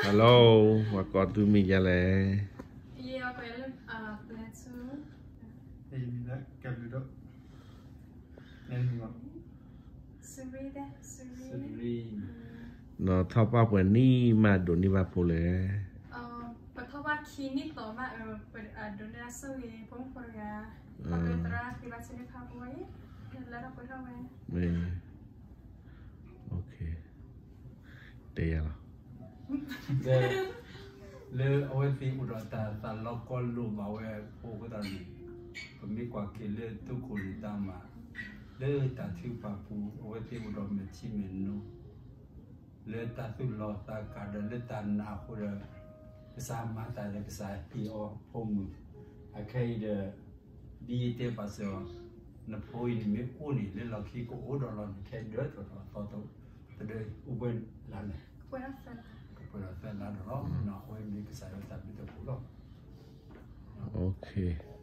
Hello, ပှၤကိးသုမ့ၢ်ယၤလဲၣ်. ဒီးထီၣ်ပှၢ်ပှဲၤနံၣ်မးဒိးန့ၢ်ဘၣ်ဖိလဲၣ်. ပထီၣ်ပှၢ်ခံနံၣ်သီမး, ပဒိးန့ၢ်အစိၣ်ဂ့ၤ ဖိမုၣ်ဖိတဂၤ, ပှၤသရၣ်ဃ့ဘါထုကဖၣ်ဖိဝဲအံၤ, လၢထီၣ်ပှဲၤထီၣ်ဝဲ, တဲယၤလီၤ. လၢအဝဲသ့ၣ်အိၣ်ဒီးတၢ်သးလီၤကီလိာ်ဘၣ်ဝဲအဃိသတးန့ၣ်, ပမ့ၢ်ကွၢ်က့ၤလၢသုးခိၣ်န့ၣ်တၢ်မၤ, လၢတၢ်ထုကဖၣ်ပူၤ အဝဲသ့ၣ်အိၣ်ဒီးမဲာ်ထံမဲာ်နိ, လၢတၢ်သူၣ်လီၤသးကးဒီးလၢတၢ်နာ်အဃိဒီး, ကစၢ်မၤတၢ်ဒီးကစၢ်ဟ့ၣ်အီၤဖိမုၣ်, အခဲအံၤဒီး ဒ်ယတဲဘၣ်စ့ၢ်ကီး, နဖိအံၤန့ၣ်မ့ၢ်အိၣ်န့ၣ် လၢလီၢ်ခံကအိၣ်ဒီးလီၤန့ၣ် ထဲဒၢးထီၣ်ထီၣ်အသီတဒၢး, အိၣ်ပှဲၤလါလဲၣ်, ကပှဲၤဒီးသၢလါဒီးလီၤ. အဝဲမ့ၢ်ကစၢ်ယွၤတၢ်ဘျုးတၢ်ဖှိၣ်လီၤ.